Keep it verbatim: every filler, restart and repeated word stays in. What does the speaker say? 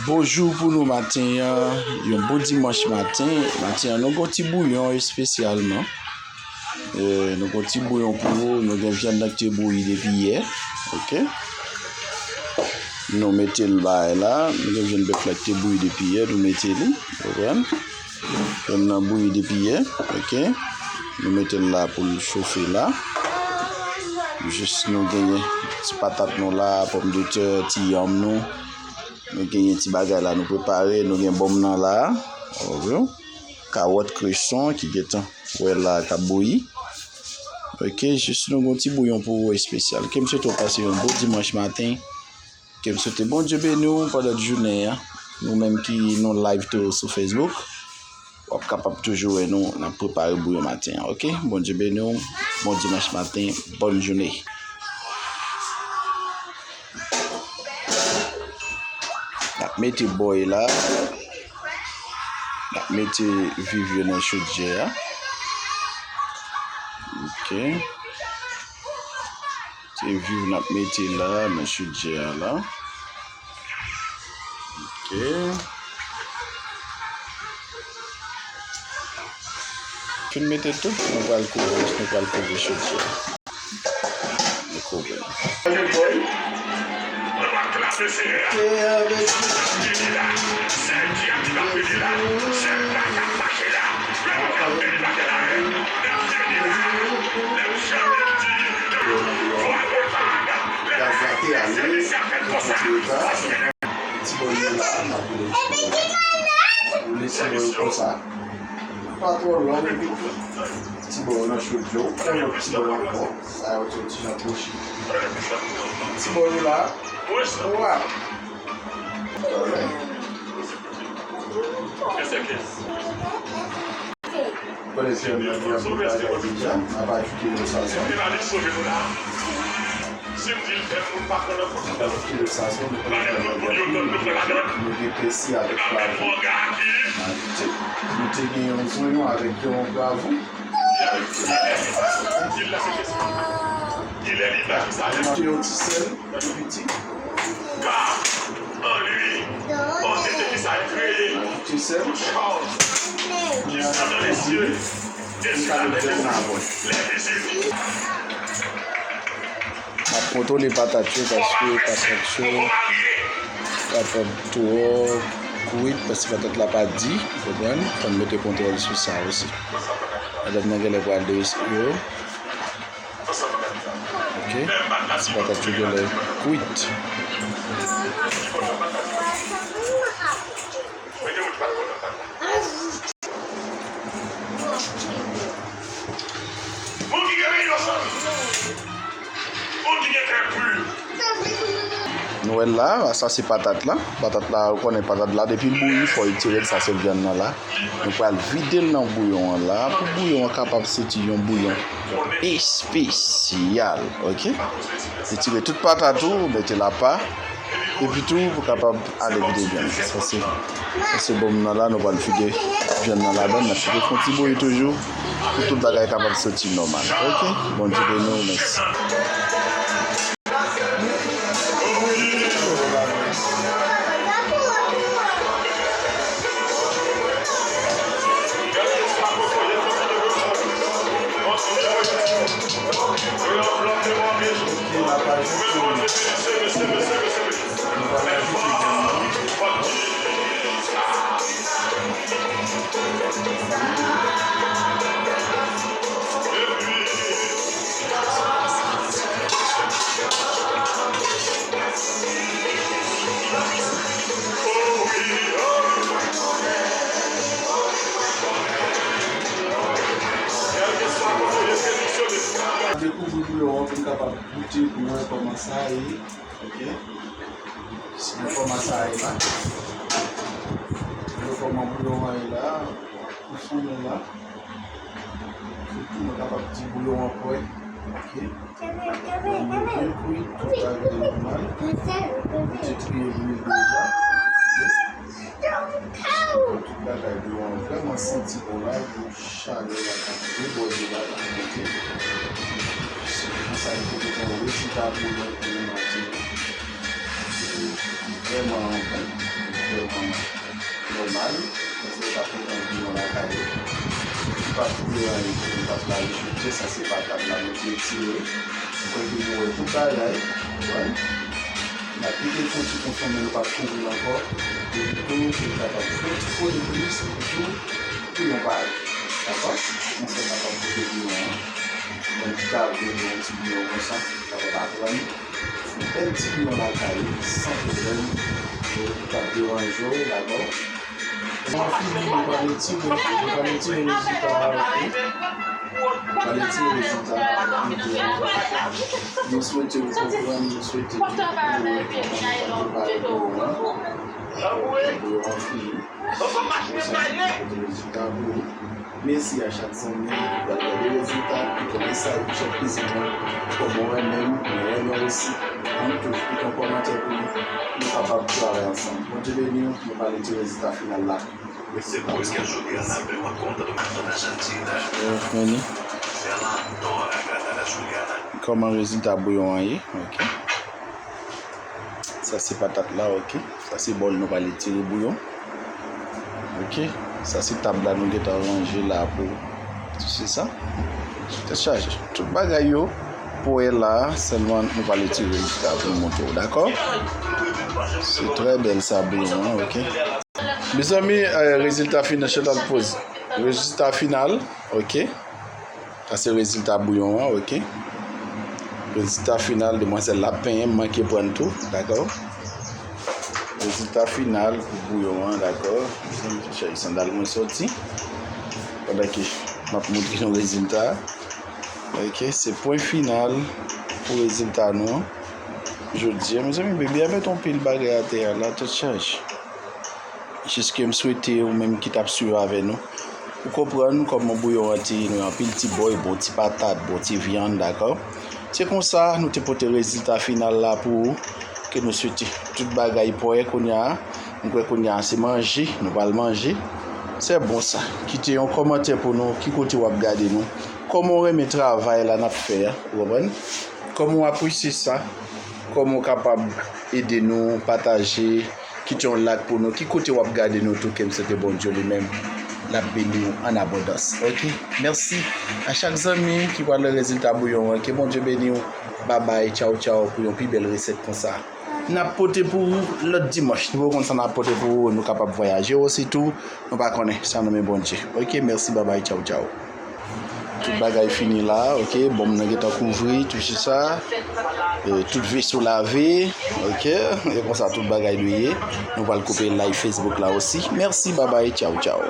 Bonjou pou nou maten an, yon bon dimanch maten. Maten an, nou gon ti bouyon espesyalman. Eh, nou gon ti bouyon pou ou, nou gen vyann nan ki te bouyi depi yè, oke? Nou mete l bay la, nou gen vyann bèf la ki te bouyi depi yè, nou mete li, konprann? Vyann nan bouyi depi yè, oke? Nou mete l la pou l chofe la. Jis nou genyen ti patat nou la, pòmdetè, ti yanm nou. Nou genyen ti bagay la nou prepare, nou gen bonm nan la. Oke? Kawòt, kreson ki gentan wè la k ap bouyi. Oke, jis nou gon ti bouyon pou ou espesyal. Ke m swete w pase yon bon dimanch maten. Ke m swete Bondye beni w pandan jounen an. Nou menm ki nou live tou sou Facebook, w ap kapab toujou wè nou, n ap prepare bouyon maten an, oke? Bondye beni w, bon dimanch maten, bòn jounen. N ap mete bòy la. N ap mete viv yo nan chodyè a. Oke. Se viv n ap mete la nan chodyè a la. Oke. Fin mete tout, nou pral kouvri, nou pral kouvri chodyè a. Nou kouvri l. Gaz la te ale, ti bòy yo la, n ap boule ti bòy yo. Boule ti bòy yo konsa. Pa twò long, epi ti bòy yo nan chodyè, ou pran lòt ti bòy ankò. Sa yo ti, ti jan kwochi. Ti bòy yo la, wa. Konnen se yon nèg ki anpil bagay deja, n ap ajoute yon sazon. Ajoute yon sazon, nou konnen se yon nèg ki anpil. Nou gen pèsi avèk pwav. N ajoute. Nou te gen yon zonyon avèk yon pwav. N ajoute yon ti sèl. Piti. Ti sèl. N ap mete l nan bòl. M ap kontwole patat yo paske patat yo kapab twò kwit paske patat la pa di, ou konprann? Fò n mete kontwòl sou sa osi. Patat nan genlè pral de yo. Oke, ti patat yo genlè kwit. Nou wè l la, sa se patat la. Patat la, ou konnen patat la, depi l bouyi, fò l tire l, sa se vyann nan la. Nou pral vide l nan bouyon an la, pou bouyon an kapab soti yon bouyon espesyal, oke? Retire tout patat ou, mete l apa, epi tou, pou kapab ale vide vyann. Sa se, sa se bonm nan la, nou pral vide vyann nan ladan, n ap kite fon ti bouyi toujou, pou tout bagay kapab soti nòmal, oke? Bondye beni w, mèsi. Dekouvri bouyon an pou n kapab goute pou wè kòman sa ye. Oke. Sinon kòman sa ye la. Yo kòman bouyon an ye la. Pou sonnen la. Sitou nou kapab di bouyon an prè. Oke. Bouyon an byen kwit, tout bagay nòmal. Mete triye lwil deja. Oke. Tout bagay bouyon an vrèman santi bon la. Chalè a k ap debòde la, k ap monte. Se konsa li te gen yon rezilta pou nou, pou nou maten. Li vrèman bon. Nòmal, paske yo t ap kontan bouyon lakay yo. Li pa t bouyon anyen, li pa t lave choudyè, sa se patat la, nou te retire. Mwen kwè ke nou wè tout bagay, konprann? N ap kite l fè yon ti konson, men nou p ap kouvri l ankò. Depi tou, pou l kapab fè yon ti po de plis, pou tou, pou yon pare. Dakò? Konsa, n ap pote bouyon an. Bon, ti ta vle yon ti bouyon konsa, kapab aprann. Bèl ti bouyon lakay, san pwoblèm. Yo, li p ap deranje w, dakò? Mwen fini, nou pral retire, nou pral retire rezilta a, oke? Nou pral retire rezilta a, oke? Nou swete w konprann, nou swete tout bouyon an kapab prepare pou ou, hein? Bouyon an fini. Konsa, nou pote rezilta pou ou. Mèsi a chak zanmi ki pral gade rezilta, ki konnen sa, ki chèf kizin nan, kòman w renmen l, mwen renmen l osi. Ann toujou kite yon kòmantè pou nou, nou kapab travay ansanm. Bondye beni w, nou pral retire rezilta final la. Mèsi pou ou. Kòman rezilta bouyon an ye? Oke. Sa se patat la, oke. Sa se bòl nou pral retire bouyon. Oke. Sa se tab la nou gentan ranje la pou se sa. Tèt chaje. Tout bagay yo pwè la, sèlman nou pral retire rezilta pou nou montre w, dakò? Se trè bèl sa bouyon an, oke. Mezanmi, eh, rezilta final, Chantal poze. Rezilta final, oke. Sa se rezilta bouyon an, oke. Rezilta final, demwazèl la penyen, m manke pran tou, dakò? Rezilta final pou bouyon an, dakò? Chèch sandal mwen soti. Pandan ke m ap montre nou rezilta. Oke, se pwen final pou rezilta nou an. Jodi a, mezanmi, bebe a met yon pil bagay atè a la, tèt chaje. Jiske m swete ou menm ki t ap swiv avè nou, ou konprann kòman bouyon an te ye, nou anpil ti bòy, bon ti patat, bon ti vyann, dakò? Se konsa, nou te pote rezilta final la pou ou, ke nou swete tout bagay pwè kounye a. M kwè kounye a se manje, nou pral manje. Se bon sa. Kite yon kòmantè pou nou, ki kote w ap gade nou. Kòman w renmen travay la n ap fè a, ou konprann? Kòman w apresye sa? Kòman w kapab ede nou pataje, kite yon like pou nou? Ki kote w ap gade nou tou, ke m swete Bondye li menm l ap beni w an abondans. Oke? Mèsi a chak zanmi ki pral wè rezilta bouyon an. Ke Bondye beni w. Babay, tchaw, tchaw, pou yon pi bèl resèt konsa. N ap pote pou ou lòt dimanch. Nou poko konn sa n ap pote pou ou. Nou kapab vwayaje osi tou. Nou pa konnen sa nan men Bondye. Oke, mèsi, babay, tchaw, tchaw. Tout bagay fini la, oke. Bonm nan gentan kouvri, tout se sa. E, tout veso lave, oke. E konsa tout bagay dwe ye. Nou pral koupe live Facebook la osi. Mèsi, babay, tchaw, tchaw.